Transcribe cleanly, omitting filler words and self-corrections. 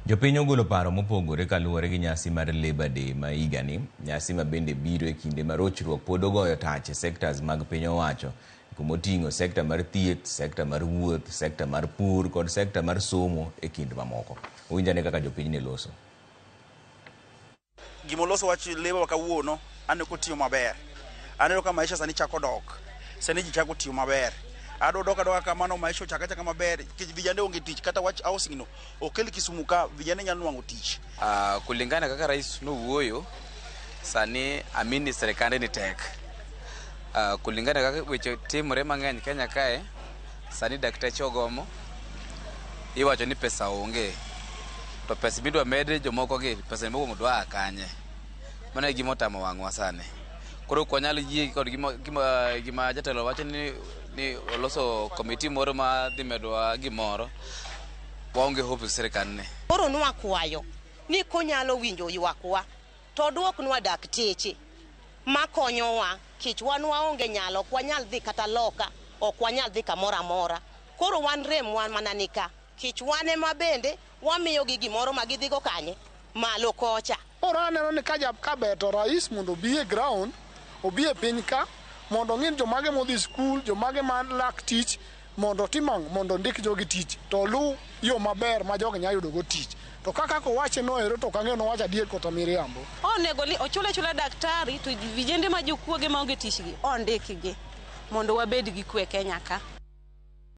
Jopiny ogolo paro mopogore kaluwore gi nyasi mar Labour Day ma higani, nyasi ma bende biro e kinde ma rochruok pod ogoyo tach e sectors mag piny owacho kumoting'o sekta mar thieth, sekta mar wuoth, sekta mar pur kod sekta mar somo e kind mamoko. Winj ane kaka jopiny ne loso. Gimoloso wach Labour wa kawuono aneno kotiyo maber. Aneno ka maisha sani chako dok. Sani ji chako tiyo maber. Adwa dok adoka kamano maisha ochak achaka maber nikech vijande onge tich kata wach housing no okel Kisumu ka vijande nyalo nwang'o tich. Kulingana kaka rais nowuoyo sani amini sirikande ni tek. Kulingana kaka weche timore mang'eny Kenya kae sani dakteche ogomo iwacho ni pesa onge to pesa midwa med jomoko gi pesa mokwongo dwa a kanye mano e gima otamo wang'wa sani koro ok wanyal yie kod gima jatelo wacho ni oloso komiti moro ma dhi medowa gimoro waonge hope gi sirikand ni. Koro nwakwayo ni konyalo winjo ywakwa to oduoknwa dakteche makonyowa kech wan waonge nyalo, ok wanyal dhi kata loka, ok wanyal dhi kamoro amora. Koro wan rem wan mana nika kech wan ema bende wamiyogi gimoro ma gidhigo kanye malo kocha. Koro aneno ni ka ber to rais mondo obi e ground, obi e piny ka mondo ong'i ni jomage modhi skul, jomage ma lak tich mondo otim ang'o? Mondo ondik jogi tich to oluw yo maber ma jogi nyalo yudo go tich. To kaka owache no ero to ok ang'eyo nowacho adier kata miriambo. Onego ni ochule achula daktari to vijende ma jokuoge maonge tich gi ondikgi mondo wabed gi kwe Kenya ka.